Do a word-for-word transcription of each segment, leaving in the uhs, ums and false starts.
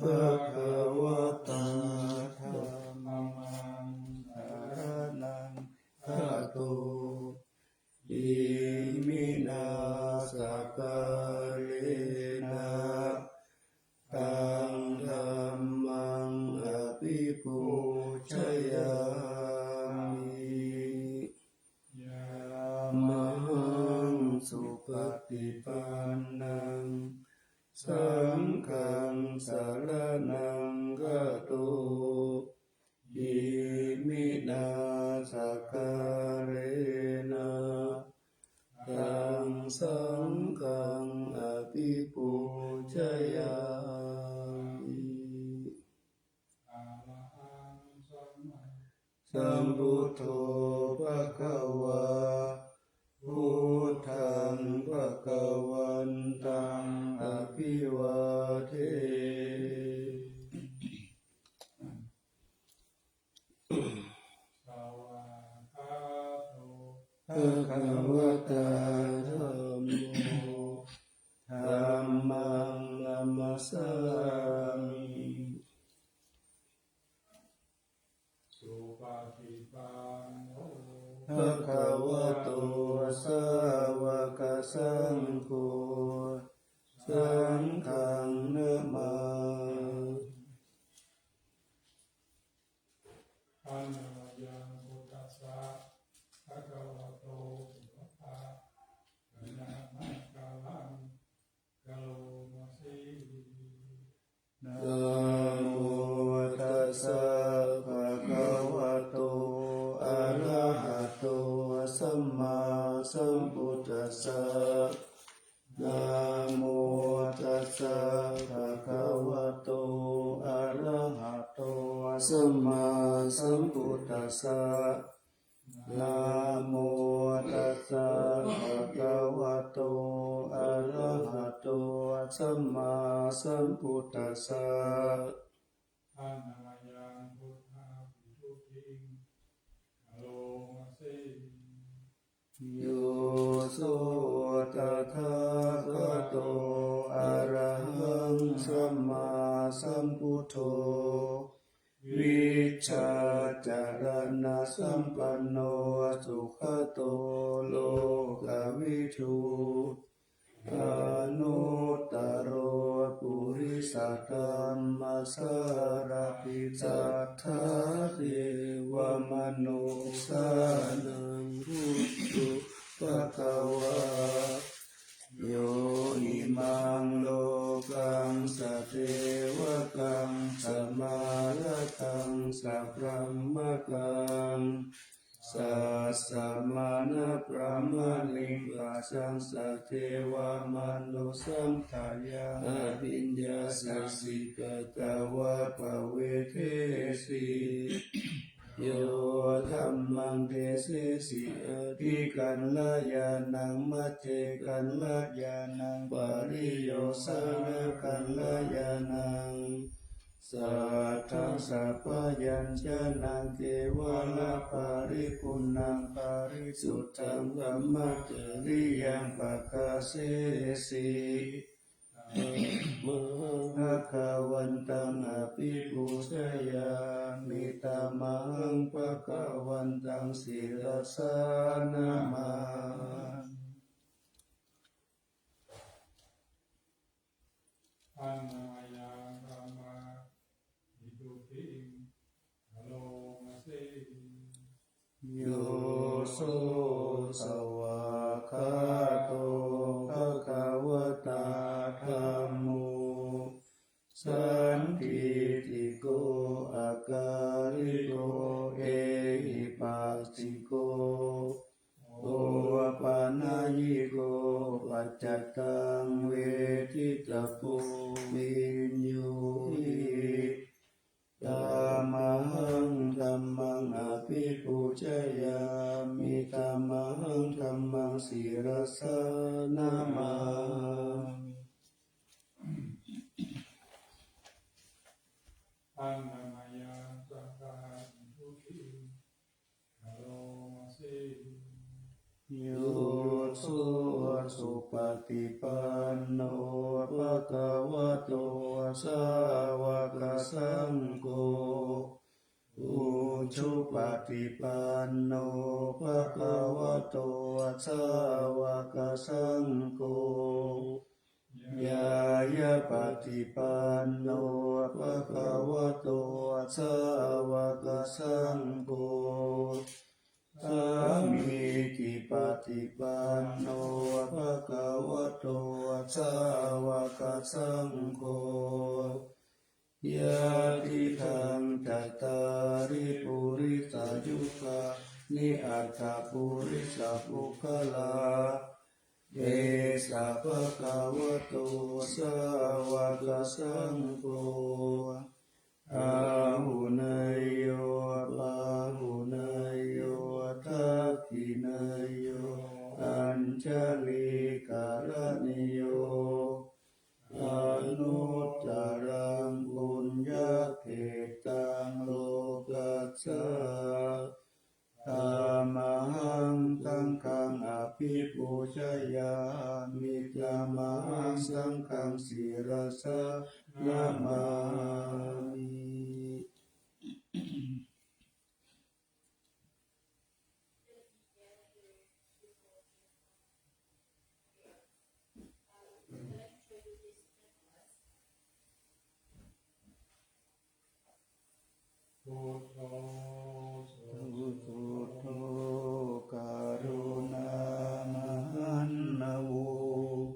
bhagavatā dhammaṃ saraṇaṃ gato. Iminā sakkārena taṃ dhammaṃ abhipūjayāmi. Yāmahaṃ supaṭipannaṃ saṅghaṃ saraṇaṃ gato. Iminā sakkārena taṃ saṅghaṃ abhipūjayāmi. Arahaṃ sammāsambuddho bhagavā, buddhaṃ bhagavantaṃ abhivādemi. Svākkhāto bhagavatā dhammo, dhammaṃ namassāmi. Supaṭipanno bhagavato sāvakasaṅgho, saṅghaṃ namāmi. Handa mayaṃ buddhassa bhagavato pubbabhāganamakāraṃ karoma se. Namo tassa bhagavato arahato sammāsambuddhassa. Namo tassa bhagavato arahato sammāsambuddhassa. Namo tassa bhagavato arahato sammāsambuddhassa. Handa mayaṃ buddhavibhūtiṃ karoma se. Yo so tathāgato arahaṃ sammāsambuddho, vijjācaraṇasampanno sugato lokavidū, anuttaro purisadammasārathi satthā devamanussānaṃ buddho bhagavā. Yo imaṃ lokaṃ sadevakaṃ samārakaṃ sabrahmakaṃ sassamaṇabrāhmaṇiṃ pajaṃ sadevamanussapadaṃ abhiññāsati katvā pavedesi. Yo dhammaṃ desesi atthi kalyāṇaṃ, majjhe kalyāṇaṃ, pariyosānakalyāṇaṃ, satthaṃ sabyañjanaṃ kevalaparipuṇṇaṃ parisuddhaṃ brahmacariyaṃ pakāsesi. Tamahaṃ bhagavantaṃ abhipūjayāmi, tamahaṃ bhagavantaṃ sirasā namāmi. Handa mayaṃ dhammavibhūtiṃ karoma se. Yo so svākkhāto bhagavatā dhammo, sandiṭṭhiko akāliko ehipassiko opanayiko paccattaṃ veditabbo viññūhi. Tamahaṃ dhammaṃ abhipūjayāmi, tamahaṃ dhammaṃ sirasā namāmi. Handa mayaṃ saṅghaṃ Yo so supaṭipanno bhagavato sāvakasaṅgho, ujupaṭipanno bhagavato sāvakasaṅgho, ñāyapaṭipanno bhagavato sāvakasaṅgho, sāmīcipaṭipanno bhagavato sāvakasaṅgho, yadidaṃ cattāri purisayugāni aṭṭha purisapuggalā, esa bhagavato sāvakasaṅgho, āhuneyyo pāhuneyyo dakkhiṇeyyo añjalikaraṇīyo, anuttaraṃ puññakkhettaṃ lokassa. Tamahaṃ saṅghaṃ abhipūjayāmi, tamahaṃ saṅghaṃ sirasā namāmi. Buddho, susuddho, karuṇāmahaṇṇavo,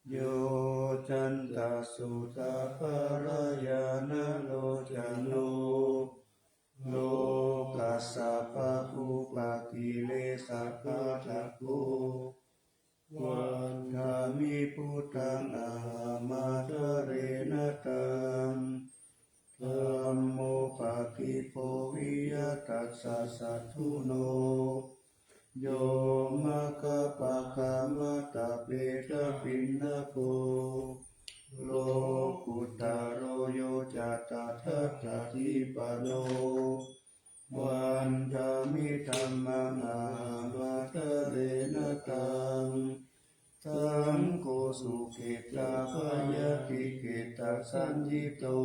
yocantassutaparāyanalocano, lokassa pāpūpakilesaghātako, vandāmi buddhaṃ ahaṃ ādarena taṃ. Dhammo paṭiggaho viya tassa satthuno, yo maggapākamatavedapinnago, lokuttaro yo ca tathāgadipano, vandāmi dhammaṃ ahaṃ ādarena taṃ. Saṅgho sukhetabayātikhetasaññito,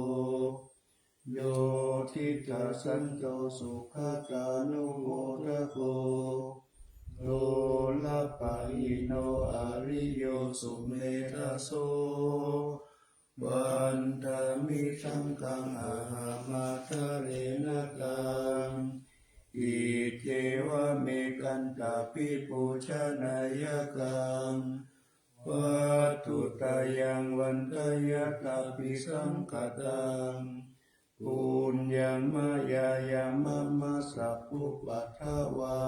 yo diṭṭhasanto sugatānumodako, lola pahīno ariyo sumedhaso, vandāmi saṅghaṃ ahaṃ ādarena taṃ. Iccevamekantabhipūjaneyakaṃ, vatthuttayaṃ vandeyyathāpi saṅkhataṃ. Puññaṃ mayā yammāma sabbupaddavā,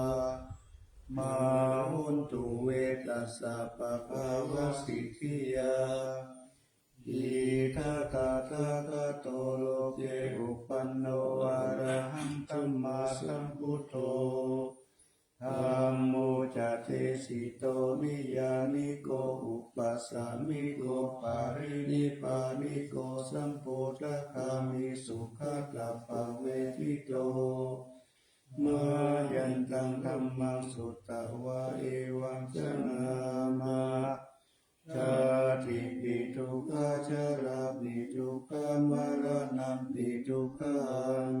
mā hontu ve tassa pabhāvasiddhiyā. Idha tathāgato loke uppanno arahaṃ sammāsambuddho, dhammo ca desito niyyāniko uppasamiko parinibbāniko sambodhagāmi sugatāpavejjito. Mayantaṃ dhammaṃ sutvā evaṃ janāma, jātipi dukkhā jarāpi dukkhā maraṇampi dukkhaṃ,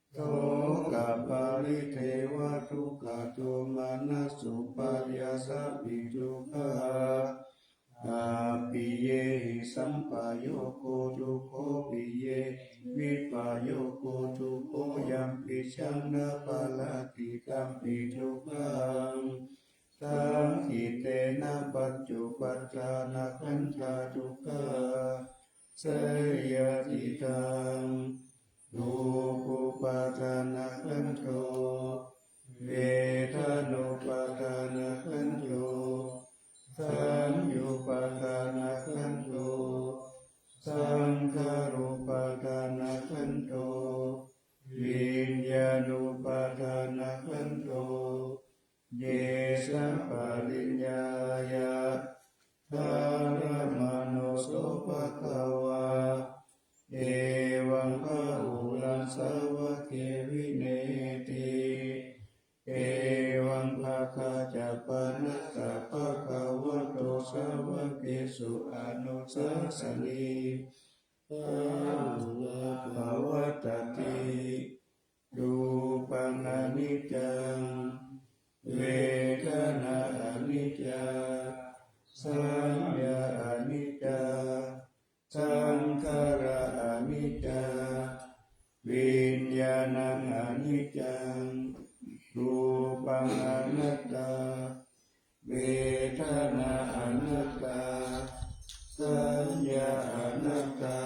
sokaparidevadukkhadomanassupāyāsāpi dukkhā, appiyehi sampayogo dukkho, piyehi vippayogo dukkho, yampicchaṃ na palāti tampi dukkhaṃ, saṅkhittena pañcupādānakkhandhā dukkhā. Seyyathidaṃ, dukkhuppādānakkhandho, vedanupādānakkhandho, saññupādānakkhandho, saṅkhārupādānakkhandho, viññāṇupādānakkhandho. Ye saṃ pariññāya dharamāno so bhagavā, evaṃ bahulaṃ sāvake vineyyati. Evaṃ bhāgā ca panassa bhagavā dassanī, bāhuwā pavattati. Rūpaṃ aniccaṃ, vedanā aniccā, saññā aniccā, saṅkhārā aniccā, viññāṇaṃ aniccaṃ, rūpaṃ anattā, vedanā anattā, saññā anattā,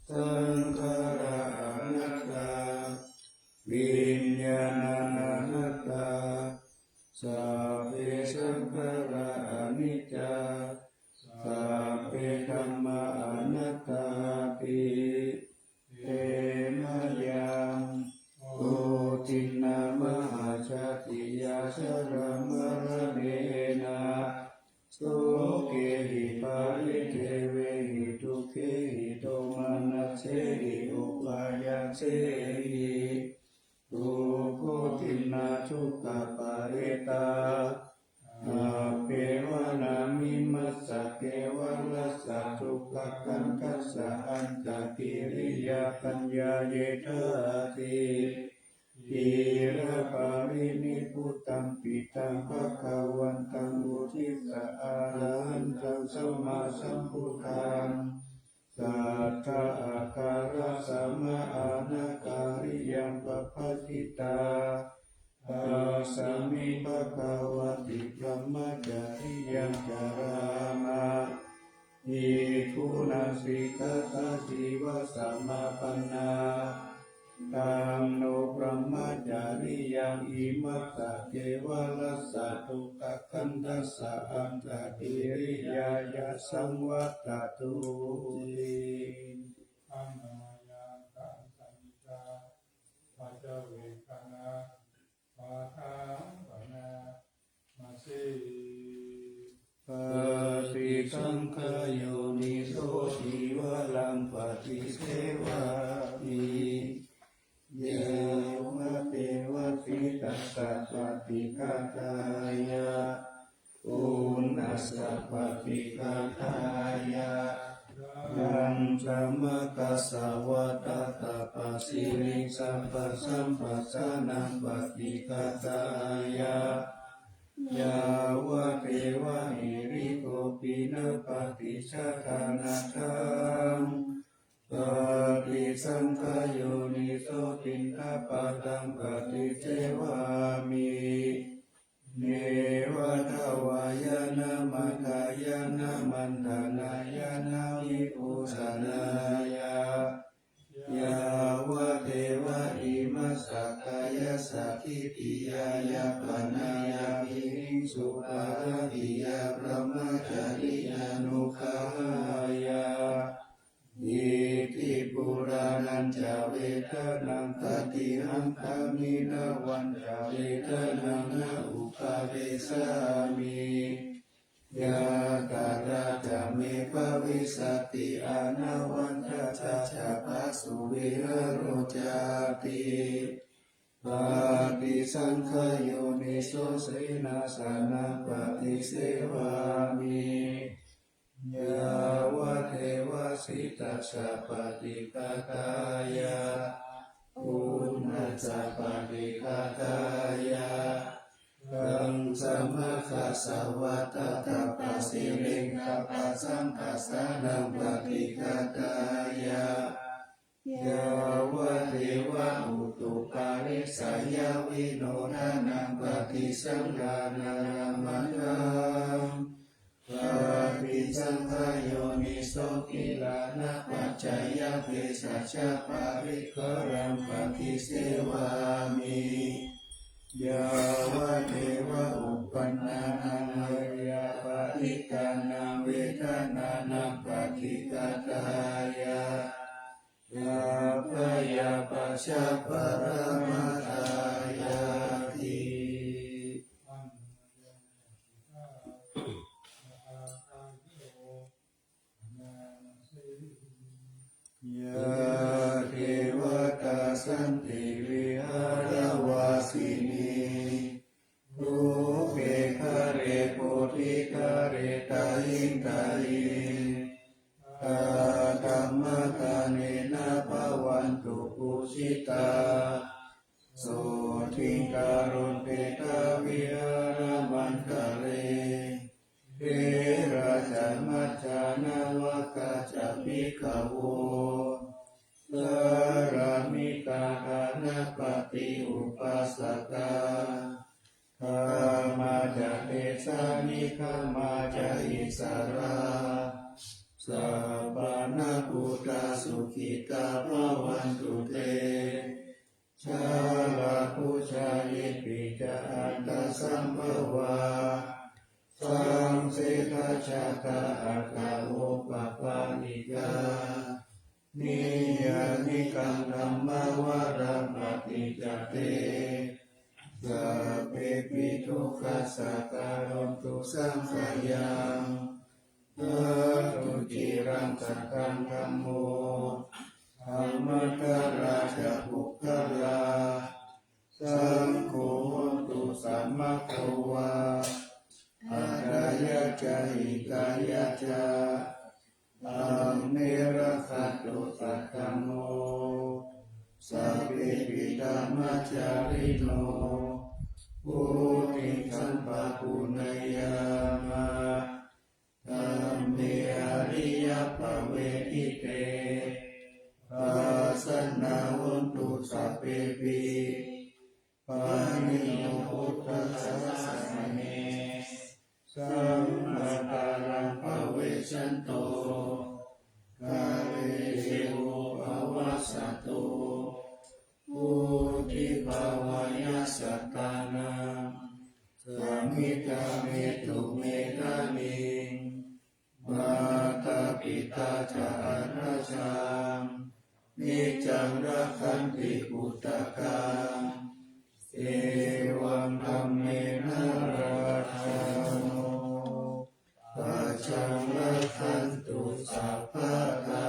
saṅkhārā anattā, viññāṇaṃ anattā, sabbe saṅkhārā aniccā, sabbe dhammā anattāti. Te mayaṃ, o dinnā mahāsāciyā, jalamaranena, sokehi paridevehi, dukkhehi domanassehi upāyāsehi, dukkho dinnā dukkhapparitā, appeva nāmimassa kevalassa dukkhakkhandhassa antagiriyapaññā yedhāti. Khīlapavinibbuttaṃ pittaṃ bhagavantaṃ uddissa arahantaṃ sammāsambuddhaṃ, sattā āgara samā anakāriyaṃ pabbajitā, tasmiṃ bhagavati brahmacariyaṃ carāma. Bhikkhūnaṃ sikkhāsīvasamāpannā, taṃ no brahmacariyaṃ imassa kevalassa dukkhakkhandhassa antagiriyāya saṃvattatūti. Paccavekkhaṇa paṭisaṅkhā yoniso cīvaraṃ paṭisevāmi, yāvadeva sītassa paṭighātāya, uṇhassa paṭighātāya, yaṃ samakassa vātatappasiriṃ sabbasampassānaṃ paṭighātāya, yāvadeva hirikopinapaṭicchādanatthaṃ, paccavekkhaṇa paṭisaṅkhā yoniso piṇḍapātaṃ paṭisevāmi, neva davāya na madāya na maṇḍanāya na vibhūsanāya, yāvadeva imassa kāyassa ṭhitiyā yāpanāya giriṃsu bhāratiyā brahmacariyānuggahāya. Iti purāṇañca vedanaṃ paṭihaṅkhāmi navañca vedanaṃ na uppādessāmi, yātrā ca me bhavissati anavajjatā ca phāsuvihāro cāti. Paṭisaṅkhā yoniso senāsanaṃ paṭisevāmi, yāvadeva sītassa paṭighātāya, uṇhassa paṭighātāya, yaṃ samakassa vātatappasiriṃ sabbasampassānaṃ paṭighātāya, yāvadeva utuparissayavinodanaṃ paṭisaṅkhānārāmatthaṃ, paṭisaṅkhā yoniso gilānapaccayabhesajjaparikkhāraṃ paṭisevāmi, yāvadeva uppannānaṃ veyyābādhikānaṃ vedanānaṃ paṭighātāya, abyāpajjhaparamatāyāti. Yā devatā santi vihāravāsinī, rūpe ghare bodhighare tahiṃ tahiṃ, anena bhavantu pūjitā. Sotthiṃ karontedha vihāramaṇḍale. Therā ca majjhā navakā ca bhikkhavo. Pāramikā dānapatī upāsakā. Gāmā ca desā nigamā ca issarā. Sappāṇabhūtā sukhitā bhavantu te. Jalābujā yepi ca aṇḍasambhavā. Saṃsedajātā athavopapātikā. Niyyānikaṃ dhammavaraṃ paṭicca te. Sabbepi dukkhassa karontu saṅkhayaṃ. Ṭhātu ciraṃ sataṃ dhammo. Dhammaddharā ca puggalā. Saṅgho hotu samaggo va. Atthāya ca hitāya ca. Amhe rakkhatu saddhammo. Sabbepi dhammacārino. Vuḍḍhiṃ sampāpuṇeyyāma. Dhamme ariyappavedite. Pasannā hontu sabbepi. Pāṇino buddhasāsane. Saṃvattānaṃ pavecchanto. Kāle devo pavassatu. Vuḍḍhibhāvāya sattānaṃ. Samiddhaṃ netu medaniṃ. Mātā pitā ca atrajaṃ. Niccaṃ rakkhanti puttakaṃ. Evaṃ dhammena rājāno. Pajaṃ rakkhantu sabbadā.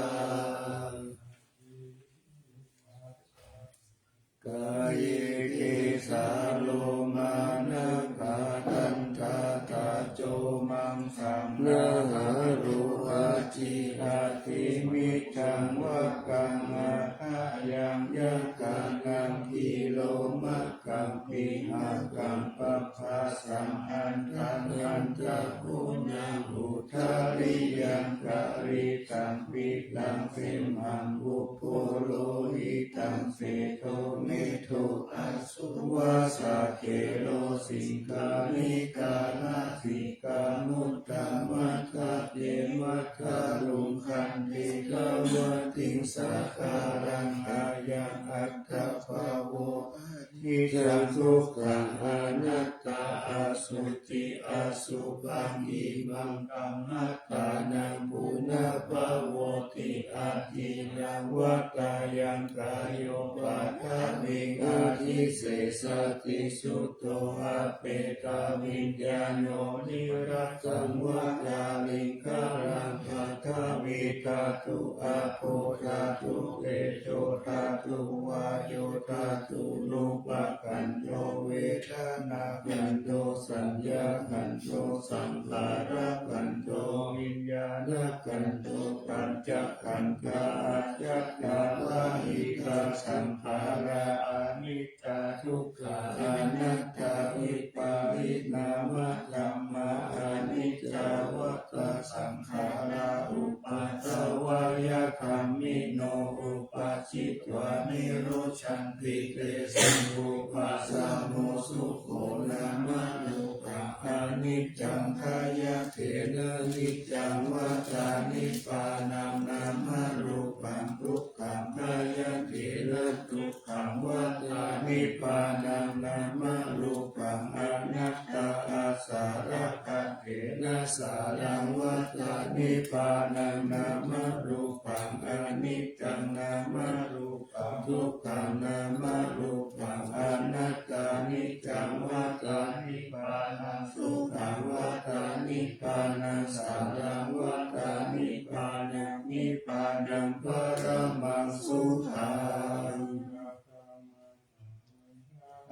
Kāye kecā lomā nakhā dantā taco maṃsā nahārū aci ati middhaṃ vakkaṃ aṭṭhayaṃ yakkhānaṃ kilomakaṃ pihakaṃ pabhāsaṃ antaṃ antaguṇaṃ udariyaṃ karitaṃ pittaṃ simhaṃ ubho lohitaṃ sedo medo assu vāsakero siṅghāṇikā nasikā muttamatthace matthaluṅgaṅ thedamatiṃ sakalaṃ ayaṃ attabhāvo aniccaṃ dukkhaṃ anattā asuci asubhaṃ imaṃ kammātānaṃ punabbhavoti atīnavattāyaṃ kāyo paṭhaviṃ adhisessati chuddho apetaviññāṇo niratthaṃ vā kāliṃ kālaṃ paṭhavīdhātu āpodhātu tejodhātu vāyodhātu rūpakhandho vedanākhandho saññākhandho saṅkhārakhandho viññāṇakhandho pañcakkhandhā ajjhattā bahiddhā saṅkhārā aniccā dukkhā anattā viparināmadhammā aniccā vata saṅkhārā uppādavayadhammino uppajjitvā nirujjhanti tesaṃ vūpasamo sukho nāma rūpaṃ aniccaṃ khayathena niccaṃ vata nibbānaṃ nāma rūpaṃ dukkhaṃ khayathena dukkhaṃ vata nibbānaṃ nāma rūpaṃ anattā āsarakkhathena saraṃ vata nibbānaṃ nāma rūpaṃ aniccaṃ nāma rūpaṃ dukkhaṃ nāma rūpaṃ anattā niccaṃ vata nibbānaṃ sukhaṃ vata nibbānaṃ saraṃ vata nibbānaṃ nibbānaṃ paramaṃ sukhaṃ.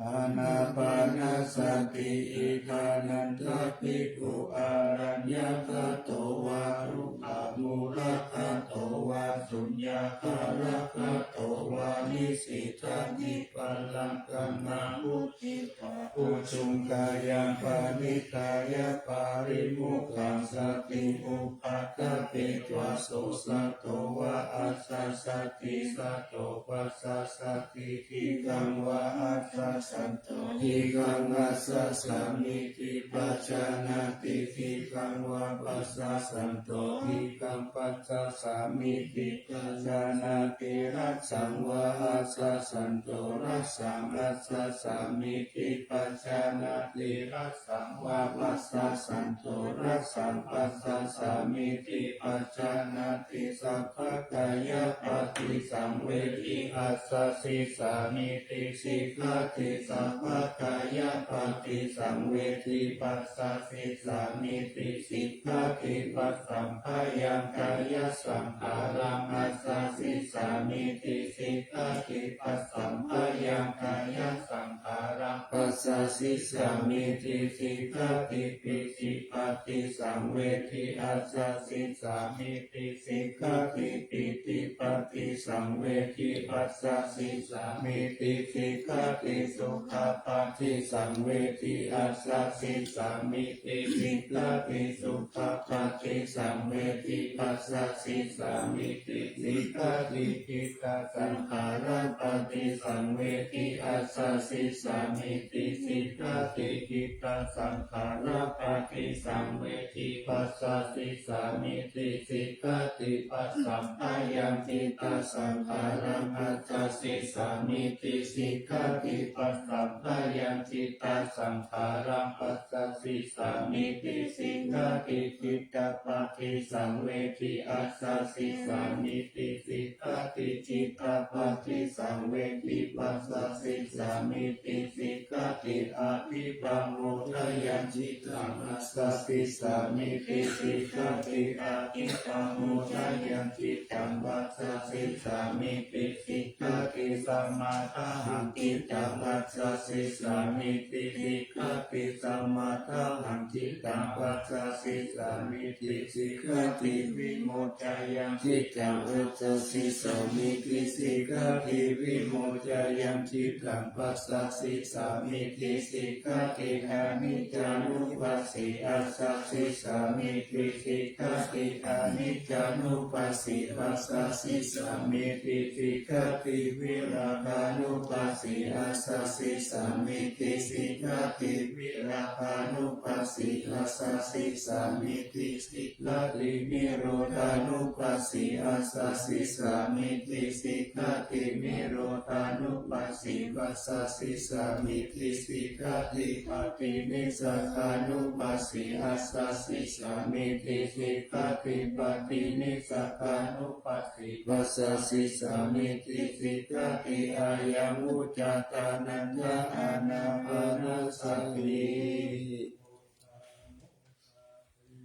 Ānāpānasati. Idha nanda bhikkhu araññagato vā rukkha Samūhagato vā suññāgāragatto vā nisinnaṃ pāpakaṃ ā bhuñjitha, ujuṃ kāyaṃ paṇidhāya pāṇimukkhasatiṃ upaṭṭhapetvā, so sato vā accassati, sato passasati, khiḍḍaṃ vā accassanto khiḍḍaṃ passasāmīti pajānāti, khiḍḍaṃ vā passassanto khiḍḍaṃ passasāmīti pajānāti, rassaṃ vā accassanto rassaṃ passasāmīti pajānāti, rassaṃ vā passassanto rassaṃ passasāmīti pajānāti, sabbakāyapaṭisaṃvedī passasissāmīti sikkhatī, sabbakāyapaṭisaṃvedī passasissāmīti sikkhatī, passamphayaṃ kāyasaṃkhāraṃ passasissāmīti sikkhatī, passamphayaṃ kāyasaṃkhāraṃ passasissāmīti sikkhatī, pītipaṭisaṃvedī passasissāmīti sikkhatī, pītipaṭisaṃvedī passasissāmīti sikkhatī, sukhapaṭisaṃvedī passasissāmīti sikkhatī, sukhapaṭisaṃvedī passasissāmīti sikkhatī, khittasaṅkhārapaṭisaṃvedī passasissāmīti sikkhatī, khittasaṅkhārapaṭisaṃvedī passasissāmīti sikkhatī, passamphayaṃ khittasaṅkhāraṃ passasissāmīti sikkhatī, passamphayaṃ khittasaṅkhāraṃ passasissāmīti sikkhatī, khittapaṭisaṃvedī passasissāmīti sikkhatī, khittapaṭisaṃvedī passasissāmīti sikkhatī, abhipamodanaṃ cittaṃ passasissāmīti sikkhatī, abhipamodanaṃ cittaṃ passasissāmīti sikkhatī, samādāhaṃ cittaṃ passasissāmīti sikkhatī, samādāhaṃ cittaṃ passasissāmīti sikkhatī, vimoccanaṃ cittaṃ passasissāmīti sikkhatī, vimoccanaṃ cittaṃ passasissāmīti sikkhatī, aniccānupassī passasissāmīti sikkhatī, aniccānupassī passasissāmīti sikkhatī, virāgānupassī passasissāmīti sikkhatī, virāgānupassī passasissāmīti sikkhatī, nirodhānupassī passasissāmīti sikkhatī, nirodhānupassī passasissāmīti sikkhatī, paṭinissagānupassī passasissāmīti sikkhatī, paṭinissagānupassī passasissāmīti sikkhatī, ayaṃ vuccānātha ānāpānasati.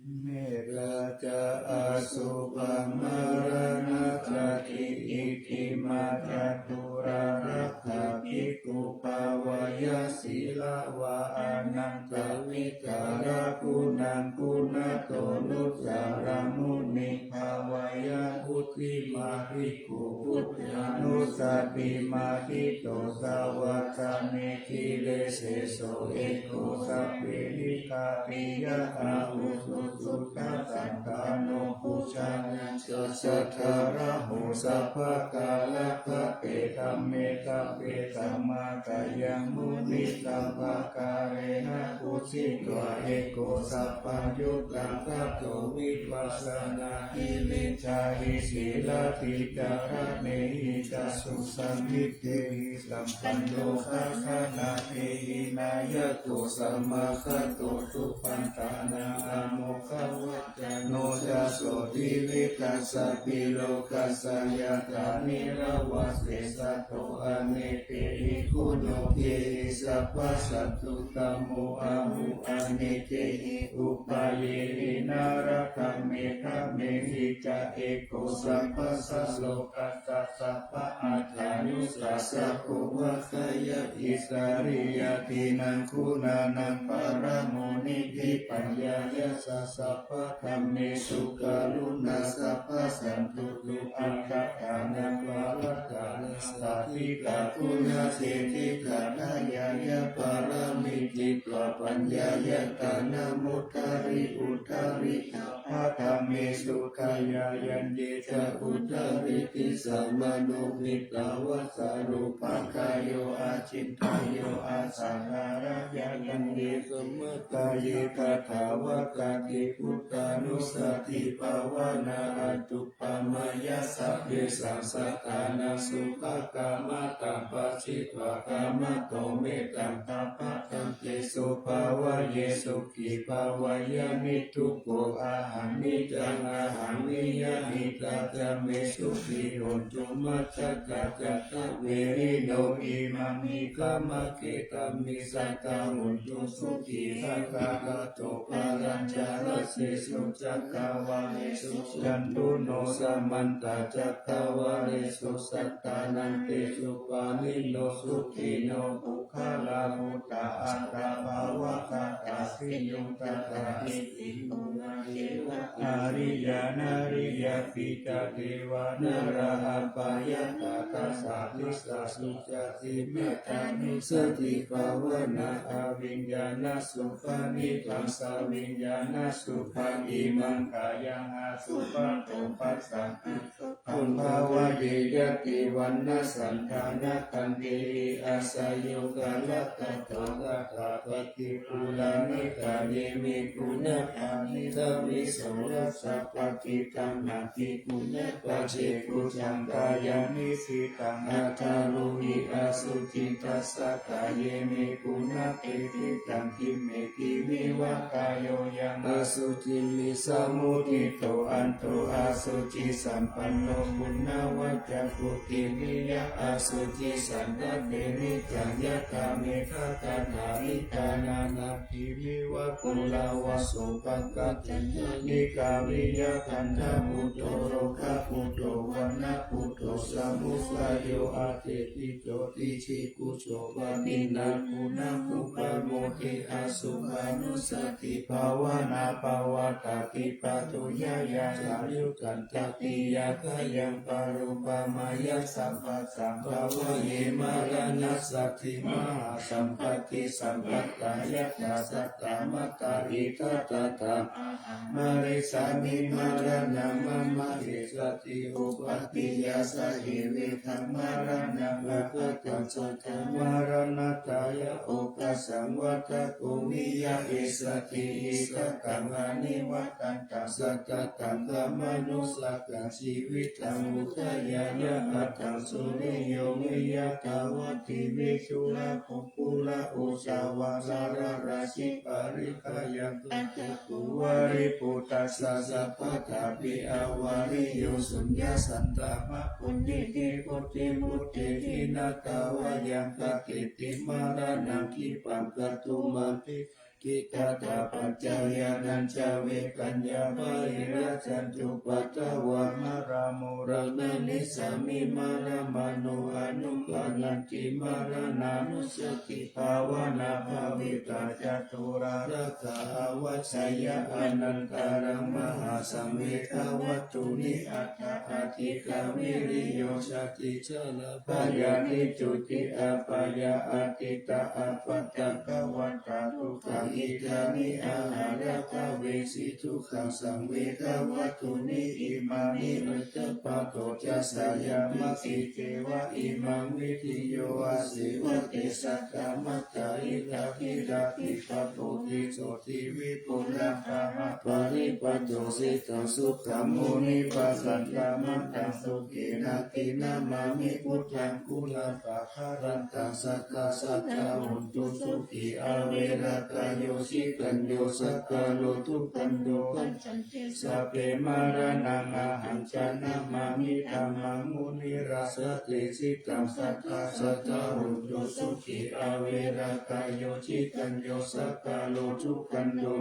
Metā ca āsu brāhmaṇā jāti, iddhimā ca dhurārakkha bhikkhū bhāveyya sīlavā anantavidhālaguṇaṃ guṇato nussaraṃ muniṃ bhāveyya. Buddhimā bhikkhū buddhānussatiṃ adhiṭṭho, sāvajjane giriseso eko, sabbe nikkāpiya ahudusuddhasandāno, pujanañca saddāraho, sabbakālagape dhamme sabbe samādayaṃ. Muni, sabbakārena bujjhitvā eko, sabbaññutaṃ catto vipassanā, giriṃ cāhi sīladdhi cāraṇehi ca, susammiṭṭhehi sampanno, gāthā nāthehi nāyako, samāgato supaṇṇānaṃ āmokavacano ca. So tividhassa piyokassa yathā nirāvā seṭṭho, anekehi guṇokehi sabbasatthutamo. Āhu anekehi upayehi nānāgamehi dhamehi ca, eko sabbasā lokassa sabba aṭṭhā Anussāsako vā kāyā, isarīyādīnaṃ guṇānaṃ, paramo niddhi paññāya ca, sabbadhammesu karuṇā, sabbasantuṭṭho attaṭṭhānā, pavattā nāsā, ṭhitā guṇā seṭṭhitā, dhāyāya pāramī, ṭhitā paññāya taṇhamuttariṃ uttariṃ, sabbadhammesu dhāyā, yaññe ca uttariṃ disā, mano hitvā, vassalo bhāgayo acintayyo, āsā hārāya yaññe, samakāye tathāgatā, te buddhānussatibhāvanā, anu pamāya sabbesaṃ, sattānaṃ sukhakammataṃ, pharitvā kammento mettaṃ, sabbasantesu bhāvaye, sukhī bhāvaye niddukkho, ahaṃ niccaṃ ahaṃ viya, hitatā ca me sukhī hontu, majjhattā ca saverino, imaṃ nikkhammaketami, sadā hontu sukhī, tathāgato pālañca dasesu, cakkavāḷesu candano, samantā cakkavāḷesu, sattānaṃ tesu pāṇino, sukhino puggalā, buddhā aṭṭhā bhāvagāthā, bhiyyo naṇḍasāmiṃ, purāṇena purāṇena, ariyā nariyāpi ca, devā nalā apayantaṃ, dasā disā sucati, mettānussatibhāvanā, aviññāṇasukhaṃ nidaṃ, saviññāṇasukhaṃ, imaṃ kāyaṃ asubbhato passaṃ, asubbhaṃ bhāvaye, yadi vaṇṇaṃ candamā, khantīhi āsayuṃ, kālakañjā kaṭṭhapati, purāṇikā ye me guṇā, pahīnā vīsaṃ rājā, pahitaṃ natthi guṇapajjeko, caṇḍāya niṭṭhitaṃ, athārohi asuciṃ, tassa kāye me guṇā, pethe taṃ khimhehi vivā, kāyo yaṃ asuciṃ visamuṭṭhito, anto asucisampanno, puṇṇavajjako tiviya asuciṃ, santape niccaṃ, yathā me ghātakaṇhāṇī, ṭhānā natthi vivā, purāvasū pakkaccañca, nikkhāviyā kaṇṭaputo, rogāputo vaṇṇaputo, samussayō atītito, dīghlikhuso pahīnā, guṇaṃ upamodi, asubbānussatibhāvanā, pavattati pātuyā, yā ca uttantatiyathāyaṃ, paro pamāya sabbasaṃ, bhāvaye maraṇassati, mahāsampatti sampattā, yattha sattā matā, idha tathā, ahaṃ marissāmi, maraṇaṃ mama essati, uppādiyā sahivītaṃ, maraṇaṃ aggaṭaṃ satthaṃ, maraṇatthāya okāsaṃ, vata bhūmiyā essati, idha taṃ anivadhantaṃ, sattataṃ khamatu sakkaṃ, jīvitaṃ udayāya aṭṭhaṃsu, niyyōgiyā tāvatiṃ visu, rāhu kurāhu ca, vāsarā rājjiparittayaṃ, kaccakuvālī putassa, sabbatāpi avariyū, suññā santāpapūrenī, buddhimuttehi, na tāvāyaṃ gatiṃ, maraṇaṃ khippaṃ, kātumatthe kiccatā, paccaññānañca vegañca, pahīnā jantupaddavā, marā moraṃ na nissāmi, marāmaṇo anupaṇṇati, maraṇānussatibhāvanā, bhāvitā ca turā, rāgā avajjeyya, anantaraṃ mahāsaṃ, vegavattuni, aṭṭha ādhikā, viriyo sati, jarā bhayā niddutī, apāyā atītā, appattaṅkavantā dukkhā, khidāni aharakā, vesi dukkhaṃ, saṃvegavattuni, imāni. Ajjapādo ca sayamajjhi, devā imaṃ vidheyya, asevake saddamattā, idha gilāne pabodhi, sotthiṃ vipulaṃ, brahmapārivaṭṭo, sitaṃ sukhaṃ munivaravacanaṃ, taṃ sukhena dinamāmi, buddhaṃ guṇapakārantaṃ, sadā sadā hontu sukhī, averā kāyo jitañño, sakālo dukkhaṇḍo, gacchanti sabbe maraṇaṃ, ahañca namāmi dhammaṃ, munirājadesitaṃ, sadā sadā hontu sukhī, averā kāyo jitañño, sakālo dukkhaṇḍo,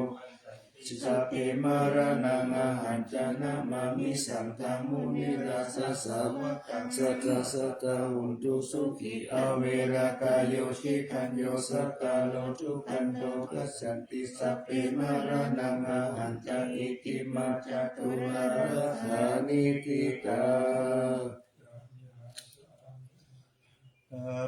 sabbe maraṇā ahañca namāmi, santaṃ munirājassa sāvakaṃ, satthā suṇantu sukhī. Averā kāyo cittañca sakko, dukkhato passanti, sabbe maraṇā ahañca, itthimaṃ catūārasahānītikā.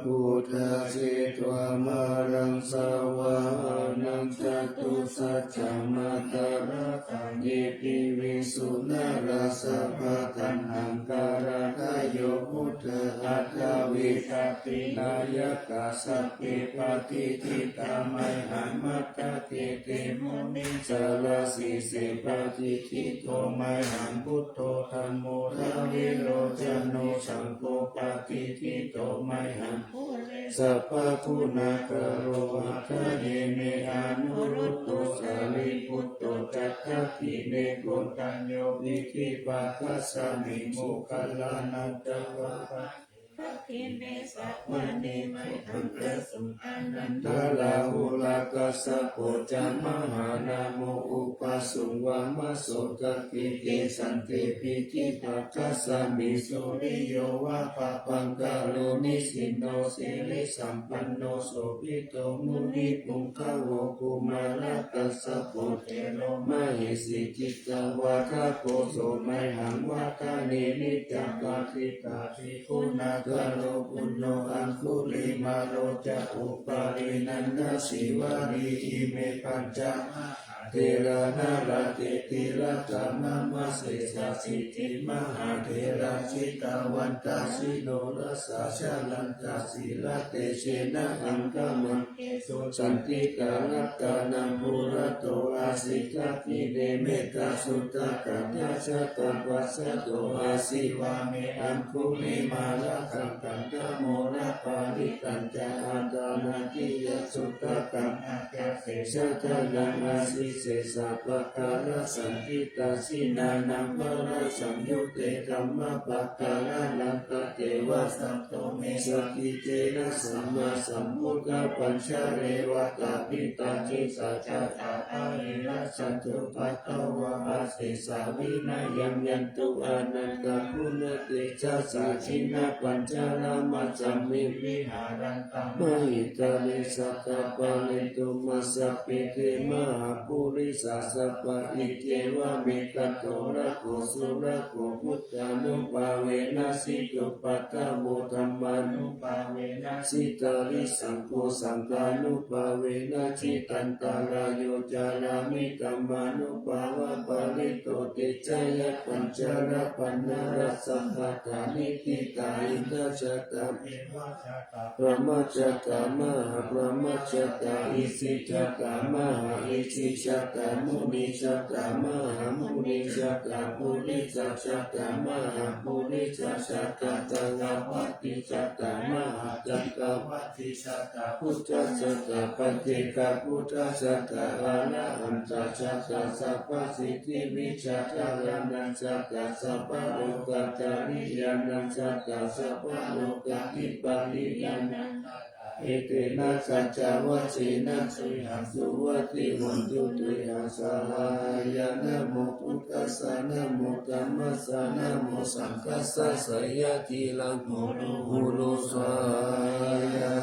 Buddhā jetvā māraṃ savāhanaṃ, catusaccāmatarasaṃ ye piviṃsu narāsabhā. Taṇhaṅkarādayo buddhā, aṭṭhavīsati nāyakā, sabbe patiṭṭhitā mayhaṃ matthake te munissarā. Sīse patiṭṭhito mayhaṃ buddho, dhammo dvilocano, saṅgho patiṭṭhito mayhaṃ ure sabbaguṇākaro. Hadaye me anuruddho, sārīputto ca dakkhiṇe, koṇḍañño piṭṭhibhāgasmiṃ, moggallānañca vāmake. Dakkhiṇe savane mayhaṃ āsuṃ ānandarāhulā, kassapo ca mahānāmo, ubhāsuṃ vāmasotake. Kesante piṭṭhibhāgasmiṃ, suriyo va pabhaṅkaro, nisinno sirisampanno, sobhito munipuṅgavo. Kumārakassapo thero mahesī, cittavādako so mayhaṃ, vadane niccaṃ patiṭṭhāsi guṇākaro. Puṇṇo aṅgulimālo ca, upālī nandasīvalī, ime pañca mahātherā, nalāṭe tilakā mama. Sesāsīti mahātherā, jitavantā jinorasā, jalantā sīlatejena, aṅgamaṅgesu saṇṭhitā. Ratanaṃ purato āsi, dakkhiṇe mettasuttakaṃ, dhajaggaṃ pacchato āsi, vāme aṅgulimālakaṃ. Khandhamoraparittañca, āṭānāṭiyasuttakaṃ, ākāse chadanaṃ āsi, sesā pākārasaṇṭhitā. Jinā nānāvarasaṃyutte, dhammapākāralaṅkate, vasato me sakiccena, sammāsambuddhapañjare. Vātapittādisañjātā, bāhirajjhattupaddavā, asesā vinayaṃ yantu, anantaguṇatejasā. Jinapañjaramajjhamhi, viharantaṃ mahītale, sadā pālentu māṃ sabbe, te mahāpurisāsabhā. Iccevamekanto rakkho, surakkho, buddhānubhāvena jitupaddavo, dhammānubhāvena jitārisaṅgho, saṅghānubhāvena jitantarāyo, carāmi dhammānubhāvapālito. Te jaya pañjarapaṇṇarasahatā, nikkhittā indajātā devajātā brahmajātā, mahābrahmajātā isijātā, mahāisijātā munijātā, mahāmunijātā purisajātā, mahāpurisajātā cakkavattijātā, mahācakkavattijātā buddhajātā, paccekabuddhajātā arahantajātā, sabbasiddhivijjādharaṇajātā, sabbalokācariyānajātā, sabbalokādhipatiyānajātā. Etena saccavajjena tuyhaṃ suvatthi hotu, tuyhaṃ svāhāya. Namo buddhassa, namo dhammassa, namo saṅghassa, jayatiraṃ hotu, hotu svāhāya.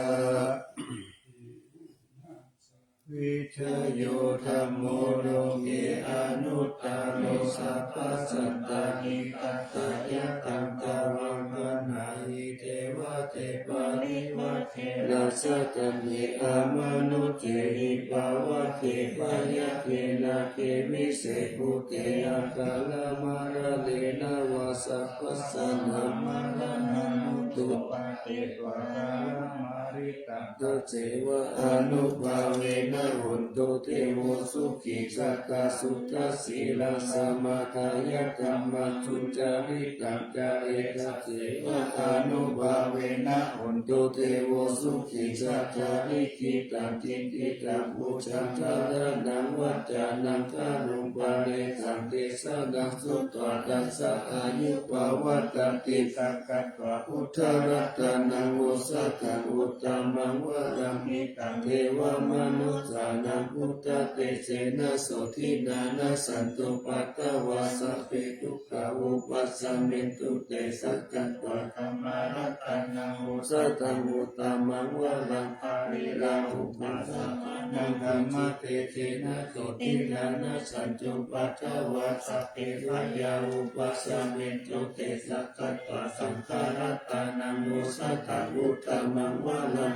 Vijayo dhammo loke anuttaro, sabbasantāni tathāgataṃ, tvaṃ vanahi devate parivajjena saddhamhe, amanussāhi pāvake byagghe, nāge vise bhūte akālamaraṇena vā, sabbasaṃ maraṇaṃ mutto pāpetha, akālamarittaṃ tasseva ānubhāvena hontu devo sukhī, sadā suddhasīlā samādāya dhammaṃ sucaritaṃ careti, tasseva ānubhāvena hontu devo sukhī, sadā likkhitaṃ cintitaṃ pūjaṃ dhāraṇaṃ vācanaṃ garuṃ paresaṃ desanaṃ sutvā, tassa āyu pavaḍḍhatikā katvā buddharatanaṃ Ekadantaṃ osathaṃ uttamaṃ varaṃ hitaṃ devamanussānaṃ buddhatejena sotthinā nassantupaddavā sabbe dukkhā vūpasamentu te. Sakkatvā dhammaratanaṃ osathaṃ uttamaṃ varaṃ averahupasamanaṃ dhammatejena sotthinā nassantupaddavā sabbe bhayā vūpasamentu te. Sakkatvā saṅgharatanaṃ osathaṃ uttamaṃ varaṃ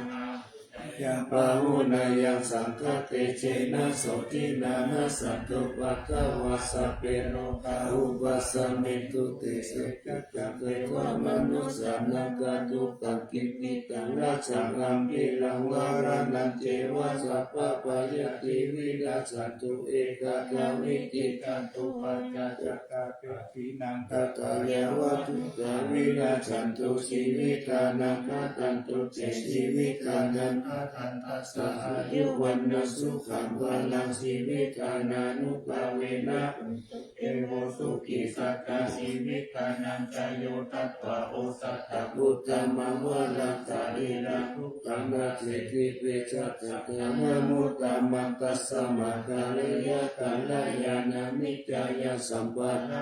āhuneyyaṃ pāhuneyyaṃ saṅghatejena sotthinā nassantupaddavā sabbe rogā vūpasamentu te. Sakkaccaṃ devamanussānaṃ kātukaṃ kiñciṃ taṃ rakkhaṃ ambhiraṃ varaṇaṃ ceva sabbabhayāti vinassantu ekadā vitthiṃ kātupaja ca. Tato ca pāpetthinaṃ khattāya vā dukkhamā vinassantu jīvitadhammā. Khadantu te jīvitadammā khattāya āyu vaṇṇaṃ sukhaṃ balaṃ jīvitadhammānubhāvena hontu devesu. Jīvitadammā jīvitadammā ca yo tatvā osathaṃ uttamaṃ varaṃ sārīradukkhaṃ asetthi pesadatthānamuttamati. Tasmā kālena kalyāṇaṃ mitthaṃ yassaṃ pāpā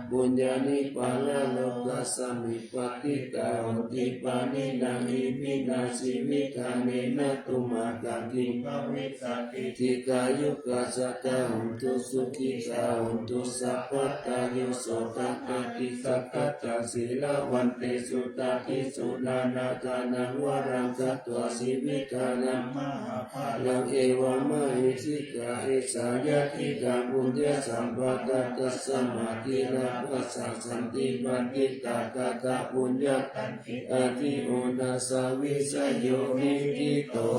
puññāni paralokasmiṃ patiṭṭhā honti pāṇino. Iminā jīvitadānena tumhākaṃ kiṃ bhavissati? Dīghāyukā sadā hontu sukhitā hontu sabbadā. Yo so taṃ ādisakkaccaṃ sīlavantesu tādisu nānādānaṃ varaṃ katvā jīvitadammā balaṃ evamāhi. Dīghā esā yadidaṃ puññasampadaṃ tasmā dīvā bhāsā santi paṇḍitā katapuññatandī. Atthi onāsā vijayo niṭṭhito.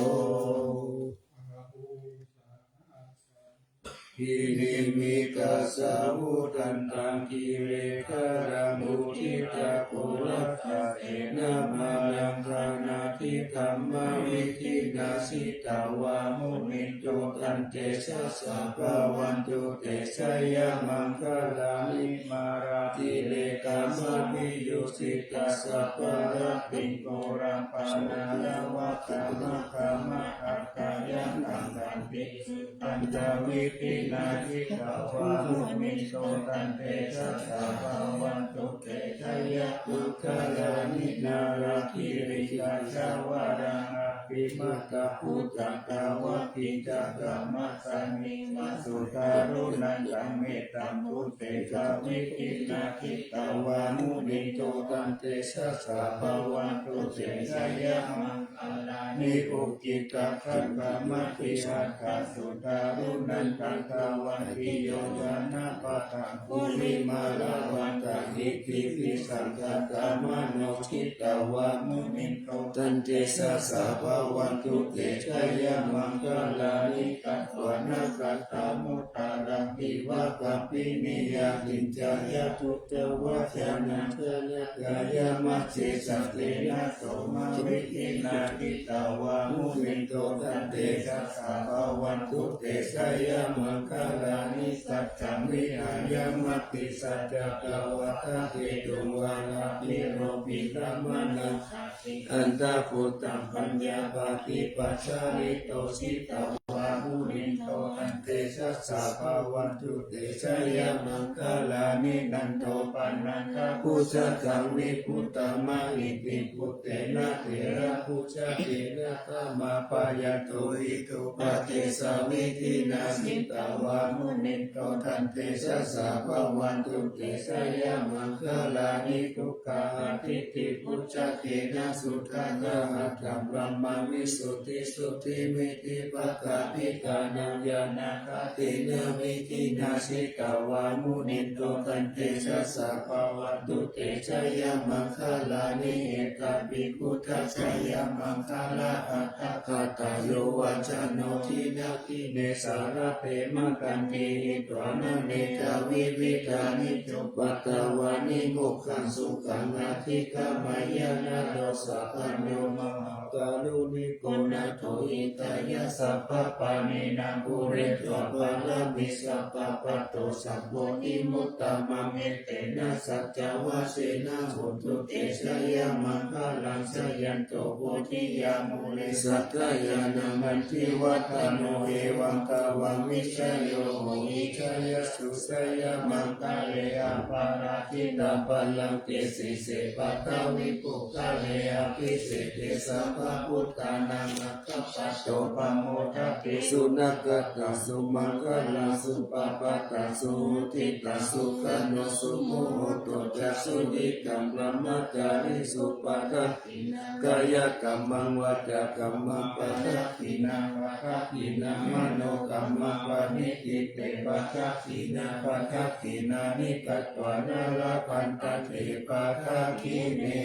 Hiṇmiddhibakābhūtantaṃ girigabbharaṃ uditaghorasasenamāraṃ dānādidhammavidhinā jitavā munindo taṃ tejasā bhavatu te jayamaṅgalāni. Mārātirekamabhiyujjhitasabbarattiṃ ghorampanāḷavakamakkhamathaddhayakkhaṃ khantīsu dantavidhinā jitavā munindo taṃ tejasā bhavatu te jayamaṅgalāni. Nāḷāgiriṃ gajavaraṃ atimattabhūtaṃ dāvaggicakkamasanīva sudāruṇantaṃ mettambusekavidhinā jitavā munindo taṃ tejasā bhavatu te jayamaṅ galāni. Ukkhittakhaggamatihatthasudāruṇantaṃ dhāvantiyojanapathaṅgulimālavantaṃ iddhībhisaṅkhatamano jitavā munindo taṃ tejasā bhavatu te jayamaṅgalāni. Katvāna kaṭṭhamudaraṃ iva gabbhinīyā ciñcāya duṭṭhavacanaṃ janakāyamajjhe santena somavidhinā jitavā munindo taṃ tejasā bhavatu te jayamaṅgalāni. Saccaṃ vihāya matisaccakavādaketuṃ vādābhiropitamanaṃ atiandhabhūtaṃ paññāpadīpajalito jitavā munindo taṃ tejasā bhavatu te jayamaṅgalāni. Nandopanandabhujagaṃ vibudhaṃmahiddhimuttenatheraṃ bhujagena damāpayanto iddhūpadesavidhinā jitavā munindo taṃ tejasā bhavatu te jayamaṅgalāni. Duggāhadiṭṭhibhujagena sudaṭṭhahatthaṃ brahmaṃvisuddhijutimiddhibakābhidhānaṃ ñāṇāgadena vidhinā jitavā munindo taṃ tejasā bhavatu te jayamaṅgalāni. Etāpi buddhajayamaṅgalaaṭṭhagāthā yo vācano dinadine sarate matandī hitvānanekavividhāni cupaddavāni mokkhaṃ sukhaṃ adhigameyya naro sapañño. Mahākāruṇiko nātho hitāya sabbapa Pāṇinā pūretvā pāramī sabbā patto sambodhimuttamaṃ. Etena saccavajjena hotu te jayamaṅgalaṃ. Jayanto bodhiyā mūle sakyānaṃ nandivaḍḍhano, evaṃ tvaṃ vijayo hohi jayassu jayamaṅgale. Aparājitapallaṅke sīse paṭhavipokkhare abhiseke sabbabuddhānaṃ aggappatto pamodati. Sunakkhattaṃ sumaṅgalaṃ supabhātaṃ suhuṭṭhitaṃ sukhaṇo sumuhutto ca suyiṭṭhaṃ brahmacārisu padakkhiṇaṃ kāyakammaṃ vācākammaṃ padakkhiṇaṃ padakkhiṇaṃ manokammaṃ paṇidhī te padakkhiṇā padakkhiṇāni katvāna labhantatthe padakkhiṇe.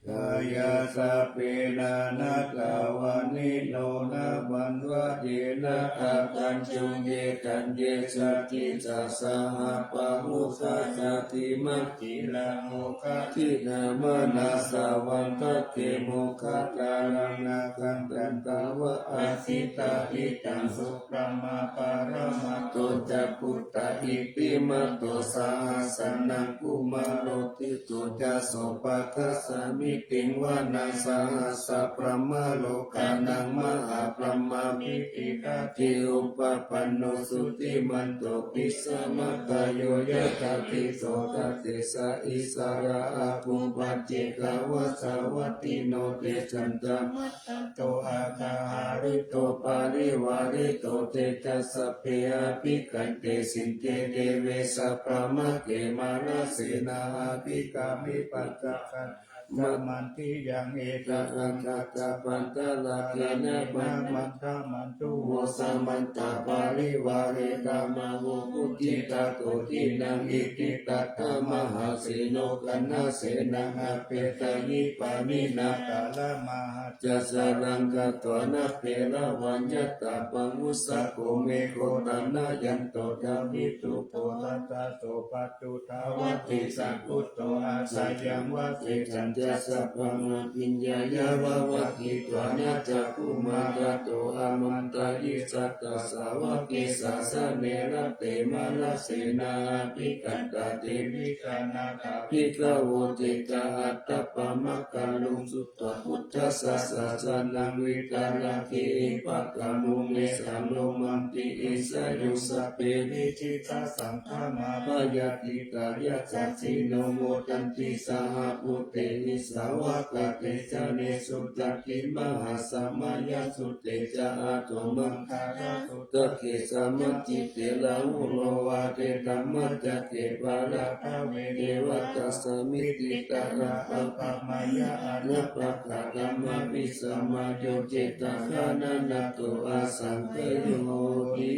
Kāyā sabbe nānattavaṇṇino nāmanvayena āgañchuṃ ye caññe sadisā saha pāmokkhā sadimāgirā oghatiṇṇamanāsavaṃ dakkhemoghataraṃ nāgaṃ taṃ tvāna asitātitaṃ subrahmā paramatto ca puttā iddhimato saha sanaṅkumāro tisso ca sopāga samitiṃ vanaṃ sahassaṃ brahmalokānaṃ mahābrahmābhitiṭṭhati upapanno jutimanto bhismākāyo yathā kissodāse saha issarā āguṃ paccekavasavattino tesañca mārasenā hotha to aghā hārito parivārito te ca sabbe abhikkante sinde deve sabrahmake mārasenā abhikkāmi passa kaṭṭhā ca mandiyaṃ. Etha āgatāpattharāgena bhaṇāma ddhamantā vo samantā parivāretā mā vo muñcittha koci naṃ. Iti tattha mahāseno kaṇhasenaṃ apesayi pāṇinā talamāhacca saraṃ katvāna bheravaṃ yathā pāvussako megho thanayanto ca viṭū puggaso paccudāvatti saṅkuddho asayaṃvase. Tañca sabbaṃ abhiññāya vavakkhitvāna cakkhumā tato āmantayi satthā sāvake sāsane rate mārasenā abhikkantā te vijānātha bhikkhavo. Te ca ātappamakaruṃ sutvā buddhassa sāsanaṃ vītarāgehi pakkāmuṃ nesaṃ lomampi iñjayuṃ. Sabbe vijitasaṅgāmā bhayātītā yasassino modanti saha bhūtehi sāvakā te janesutāti. Mahāsamayasutte ca āto maṅgalasuttake samācite Rāhulo vācedhammassake bharatā ve devatā samitiṭṭhā abbhammāya anāpakā dhammavisamayo cetakkhanaṃ nato asaṅkhāyo ti.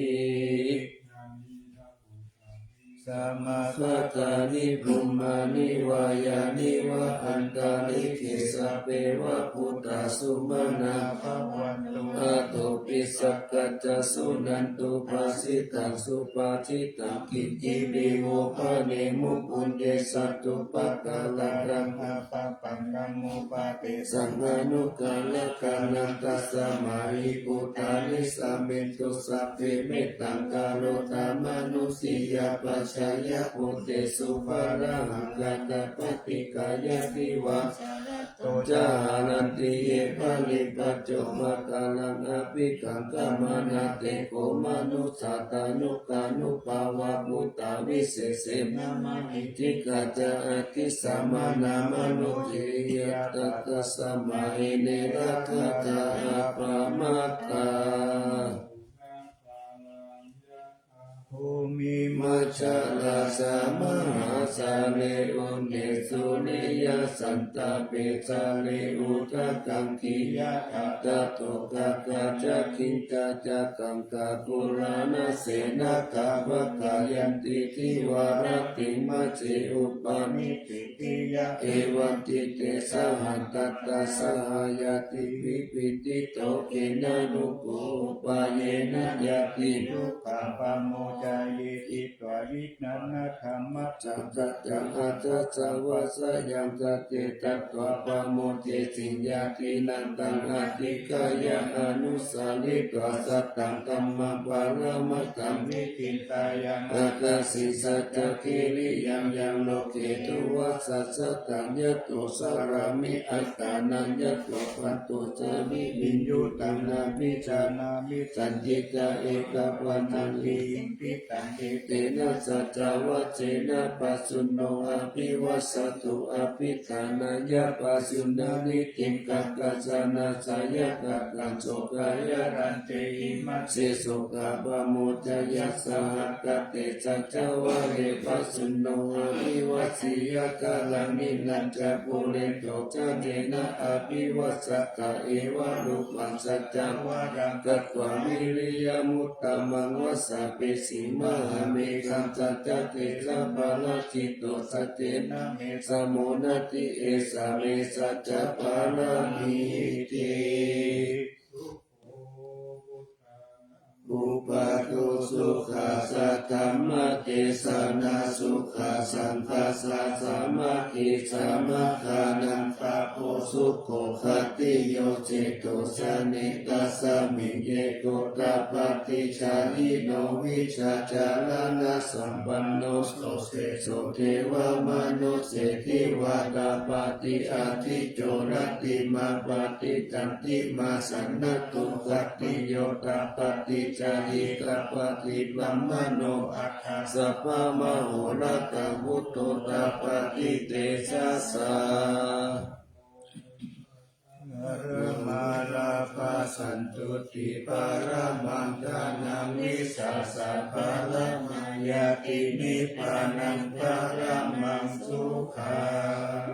Samāgatāni bhummāni vā yāni va antalikkhe sabbeva bhūtā sumanā bhavantu athopi sakkacca suṇantu bhāsitaṃ subhāsitaṃ itthipi vo bhaṇemu bhunte satthupākāraṃ appapaṃ dhammupadesaṃ anukārakānaṃ. Tasmā hi bhūtā nisāmethu sabbe mettaṃ karotha mānusiyā pajāya bhūtesu pāṇahaṃ ātappamakaruṃ yadiva saṅ to ca haranti ye baliṃ paccopakāraṃ abhikaṅkhamānā te kho manussā tanukkānubhāvā bhūtā visesena mahiddhikā ca aggissāmanā mānusiyā bhūtā tasmā hi ne rakkhatha appamattā. Bhūmimajjharajā mahāsāre uṇhisūriyasantapē sare udakaṅkhe yathā tadokkhajā ca khiṇtā ca kaṅkā kurāna senakā pakkayanti dīvā rattiṃ majjhe upanibbin diya evaṃ ṭhitā saha tattha saha ñātibhi paccudāvatti. Dukkhenanuppannānaṃ upāyāsā ñātidukkhā pamod Ye jitā jitānidhammaṃ, sataṃ atthāya vasayaṃ, tattha tatvā pamodeti. Yadi taṃ adhikāramanusaritvā, sataṃ dhammaṃ paramatthaṃ, nikkhittayaṃ ākāse satta kiriyaṃ. Yaṃ loke duvasaṃ sataṃ, yato carāmi attānaṃ, yato paṭho carāmi viññūhī. Taṃ nābhijānāmi, sañcicca ekapaññaṃ, visuddhijutā etena saccavajjena, pajjunno abhivajjati abhiṭhānāya, pajjuṇhāni diṭṭhañāṇāya, kattañco kāyakajjhaṃ, imāse sokā pamodati saha. Katte ca cāvare pajjunno abhivajjeyya, kālantena ca puriso sacchena abhivajjati, evarūpaṃ saccavajjena katvā vīriyamuttamaṃ, vāsapesi mahāmegham, saccatejapālajjito, saccena me samo natthi, esā me saccapāramīti. Sukho buddhānaṃ uppādo, sukhā saddhammadesanā, sukhā saṅghassa sāmaggī, samaggānaṃ tapo, sukho khantiyosito, sane tasmiṃ eko tapati, jahino vijjācaraṇasampanno, so seso devamanusseshiva. Tapati ādicco, rattimābhāti candimā, sannaddho khantiyo tapati, jhāyī tapati brāhmaṇo, atha sabbamahorattiṃ, buddho tapati tejasā. Paramā lābhā santuṭṭhī, paramaṃ dhanaṃ vissāsaṃ, paramā ñātimittā nibbānaṃ, paramaṃ sukhaṃ.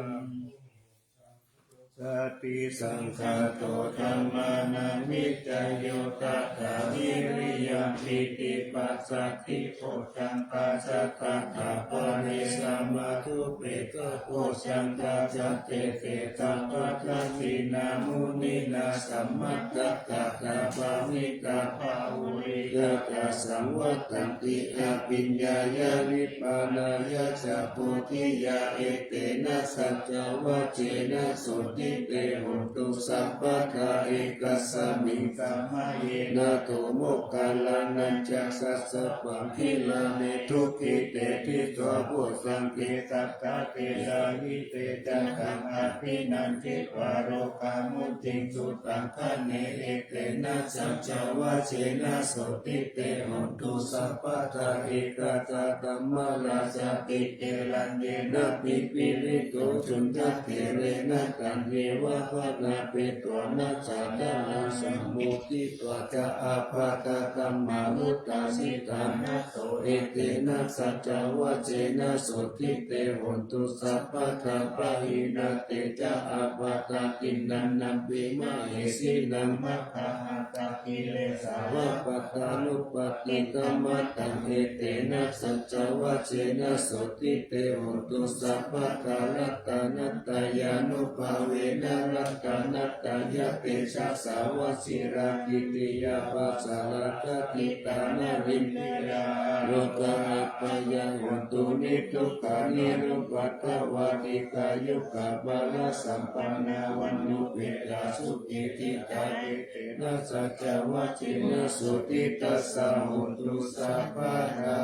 Satisaṅkhāto dhammānaṃ vicayo tathā, viriyampīti passaddhi odanapāsā, tathāpare samādhupekkhabojjhaṅgā, sattete sabbadassinā muninā sammadakkhātā, bhāvitā bahulīkatā saṃvattanti abhiññāya nibbānāya ca bodhiyā. Etena saccavajjena sotthi te hotu sabbadā. Ekasmiṃ samaye nātho moggallānañca kassapaṃ gilāne dukkhite disvā bojjhaṅge, satta desayi te ca taṃ abhinanditvā rogā mucciṃsu taṅkhaṇe. Etena saccavajjena sotthi te hotu sabbadā. Ekadā dhammarājāpi gelaññenābhipīḷito, cundattherena taññeva bhaṇāpetvāna sādaraṃ, sammoditvā ca ābādhā tamhā vuṭṭhāsi ṭhānaso. Etena saccavajjena sotthi te hotu sabbadā. Pahīnā te ca ābādhā tiṇṇannampi mahesinaṃ, maggāhatakilesāva pattānuppattidhammataṃ. Etena saccavajjena sotthi te hotu sabbadā. Ratanattayānubhāvena ratanattayatejasā sīlā sīlābhidhāya pajārā tathitā narindiyā, ārogyā abyāpajjhā hontu niddukkha nirupaddavā. Dīghāyukā balā sampannā vaṇṇupetvā sukhī citā. Etena saccavajjena sotthi tassa hotu sabbadā.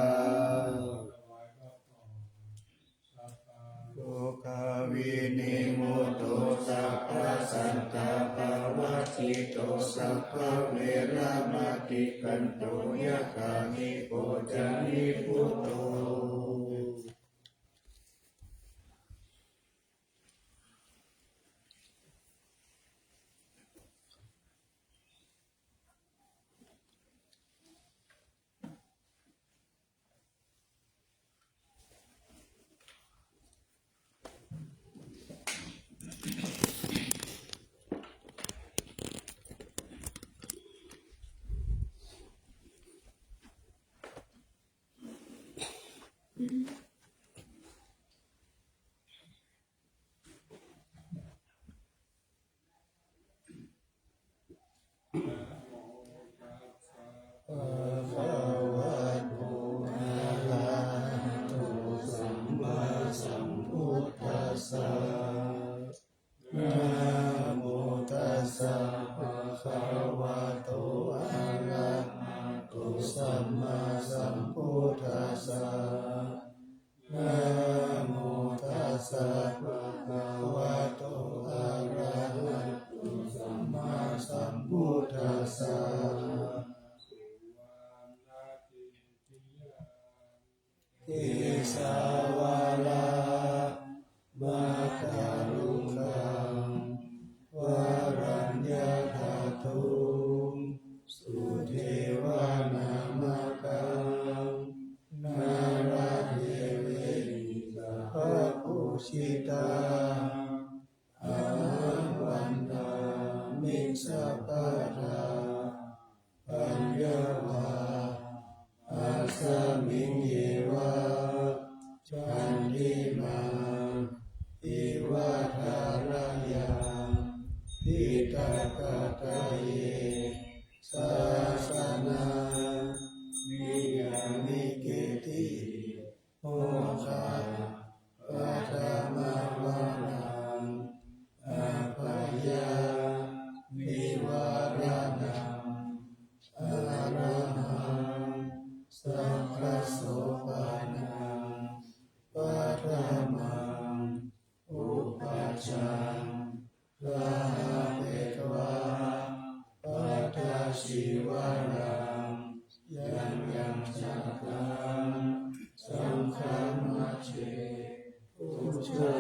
Rogā vinimutto, sabbasantāpavajjito, sabbaveramatikkanto, yathā hi kocani buddho. tassa. Namo tassa bhagavato arahato sammāsambuddhassa. Namo tassa bhagavato arahato sammāsambuddhassa. Kesavara matarukaṃ varaññatatuṃ sudevanamakaṃ nāḷāgiriṃ saha pūjitaṃ. Ahaṃ vandāmi sabbadā paññāvā asmiṃ yeva candimā iva tharayaṃ hitakattaye sāsanā niyāmi kitti hotha paṭhamavaraṃ abhayānivāraṇaṃ arahaṃ sakkasopanaṃ paṭhamaṃ upajjhaṃ gahapetvā pattacīvaraṃ yaṃ yaṃ jātaṃ saṅghamajjhe pūjā